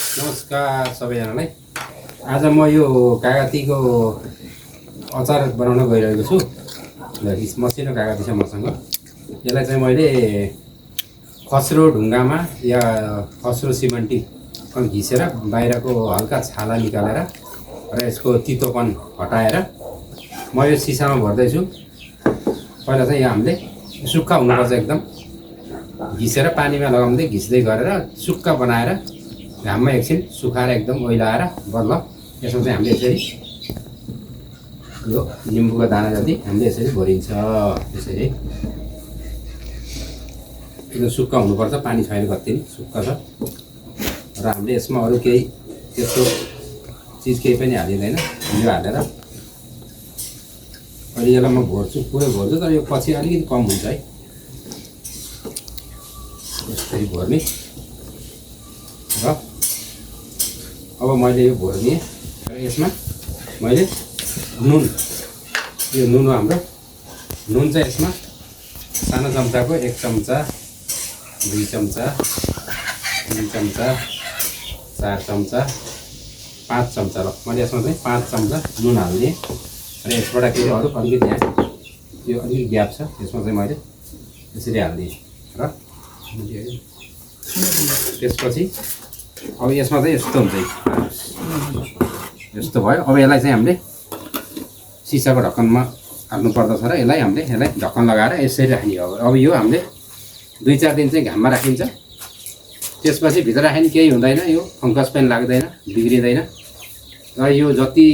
नमस्कार सबैजनालाई। आज म यो कागतीको अचार बनाउन गइरहेको छु। मसिनो कागती छ मसँग। यसलाई चाहिँ मैले खस्रो ढुङ्गामा या खस्रो सिमन्टी घिसेर बाहिरको हल्का छाला निकालेर र यसको तितोपन हटाएर म यो सिसामा भर्दैछु। पहिला चाहिँ यो हामीले सुक्खा हुनुपर्छ, एकदम घिसेर पानीमा लगाउँदै घिस्दै गरेर सुक्खा बनाएर घाममा एकछिन सुकाएर एकदम ओइलाएर बल्ल यसमा चाहिँ हामीले यसरी यो निम्बुको दाना जति हामीले यसरी भरिन्छ। यसरी एकदम सुक्खा हुनुपर्छ, पानी छैन, कति नि सुक्खा छ। र हामीले यसमा अरू केही त्यस्तो चिज केही पनि हालिँदैन। यो हालेर अहिले यसलाई म भर्छु, पुरै भर्छु, तर यो पछि अलिकति कम हुन्छ है। यसरी भर्ने र अब मैले यो भरिदिएँ र यसमा मैले नुन, यो नुन हो हाम्रो। नुन चाहिँ यसमा सानो चम्चाको 1 चम्चा, 2 चम्चा, 3 चम्चा, 4 चम्चा, 5 चम्चा। ल मैले यसमा चाहिँ 5 चम्चा नुन हालिदिएँ र यसबाट फेरि अरू अलिकति यहाँ यो अलिकति ग्याप छ, यसमा चाहिँ मैले यसरी हालिदिएँ र त्यसपछि अब यसमा चाहिँ यस्तो हुन्छ, यस्तो भयो। अब यसलाई चाहिँ हामीले सिसाको ढक्कनमा हाल्नु पर्दछ र यसलाई ढक्कन लगाएर यसरी राख्ने हो। अब यो हामीले 2-4 दिन चाहिँ घाममा राखिन्छ। त्यसपछि भित्र राख्ने केही हुँदैन, यो फङ्गस पनि लाग्दैन, बिग्रिँदैन। र यो जति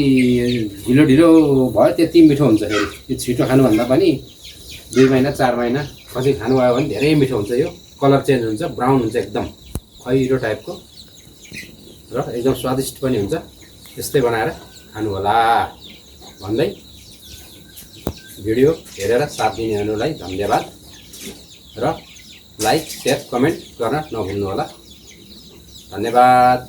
ढिलो ढिलो भयो त्यति मिठो हुन्छ। फेरि यो छिटो खानुभन्दा पनि 2 महिना 4 महिना पछि खानुभयो भने धेरै मिठो हुन्छ। यो कलर चेन्ज हुन्छ, ब्राउन हुन्छ, एकदम खैरो टाइपको र एकदम स्वादिष्ट पनि हुन्छ। यस्तै बनाएर खानु होला भन्दै भिडियो हेरेर साथ दिनेहरूलाई धन्यवाद र लाइक, सेयर, कमेन्ट गर्न नभुल्नु होला। धन्यवाद।